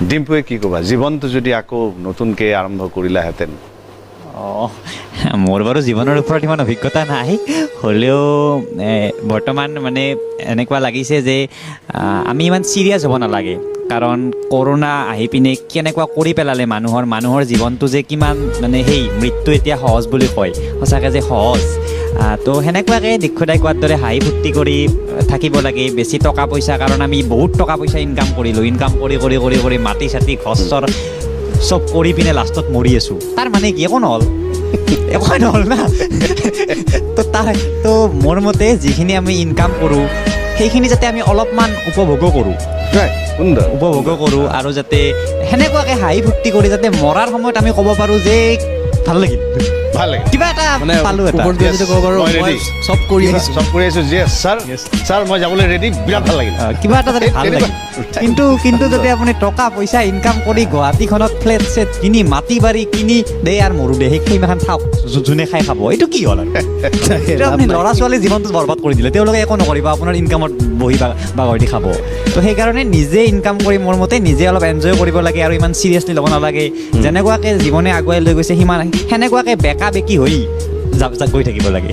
ডিম্পুৱে কি ক'বা, জীৱনটো যদি আকৌ নতুনকৈ আৰম্ভ কৰিলাহেঁতেন? অঁ, মোৰ বাৰু জীৱনৰ ওপৰত ইমান অভিজ্ঞতা নাই, হ'লেও বৰ্তমান মানে এনেকুৱা লাগিছে যে আমি ইমান চিৰিয়াছ হ'ব নালাগে। কাৰণ কৰোণা আহি পিনে কেনেকুৱা কৰি পেলালে মানুহৰ জীৱনটো যে কিমান মানে সেই মৃত্যু এতিয়া সহজ বুলি কয়, সঁচাকৈ যে সহজ। তো সেনেকুৱাকৈ দীক্ষদাই কোৱাৰ দৰে হাঁহি ফূৰ্তি কৰি থাকিব লাগে। বেছি টকা পইচা, কাৰণ আমি বহুত টকা পইচা ইনকাম কৰিলোঁ, ইনকাম কৰি কৰি কৰি কৰি মাটি চাটি ঘৰ চৰ চব কৰি পিনে লাষ্টত মৰি আছোঁ। তাৰ মানে কি, একো নহ'ল, একোৱে নহ'ল না। তো তাৰ তো মোৰ মতে যিখিনি আমি ইনকাম কৰোঁ সেইখিনি যাতে আমি অলপমান উপভোগো কৰোঁ, সুন্দৰ, উপভোগো কৰোঁ, আৰু যাতে সেনেকুৱাকৈ হাঁহি ফূৰ্তি কৰি যাতে মৰাৰ সময়ত আমি ক'ব পাৰোঁ যে ভাল লাগিল, ভাল লাগিল, কিবা এটা মানে পালোঁ, এটা ওপৰত গৈ যদি ক'ব পাৰোঁ, মই মই ready। চব কৰি আহিছোঁ, চব কৰি আহিছোঁ। য়েছ ছাৰ, ছাৰ মই যাবলৈ ৰেডি, বিৰাট ভাল লাগিল, কিবা এটা যাতে ভাল লাগিল। কিন্তু যদি আপুনি টকা পইচা ইনকাম কৰি গুৱাহাটীখনত ফ্লেট চেট কিনি মাটি বাৰী কিনি দে আৰু মৰো দে, সেইমাখান থাওক, যোনে খাই খাব, এইটো কি হ'ল আৰু? এইটো আপুনি ল'ৰা ছোৱালীৰ জীৱনটো বৰবাদ কৰি দিলে। তেওঁলোকে একো নকৰিব, আপোনাৰ ইনকামত বহি বাগৰ দি খাব। তো সেইকাৰণে নিজে ইনকাম কৰি মোৰ মতে নিজে অলপ এনজয় কৰিব লাগে আৰু ইমান চিৰিয়াছলি ল'ব নালাগে। যেনেকুৱাকৈ জীৱনে আগুৱাই লৈ গৈছে সিমান সেনেকুৱাকৈ বেকা বেকি হৈ গৈ থাকিব লাগে।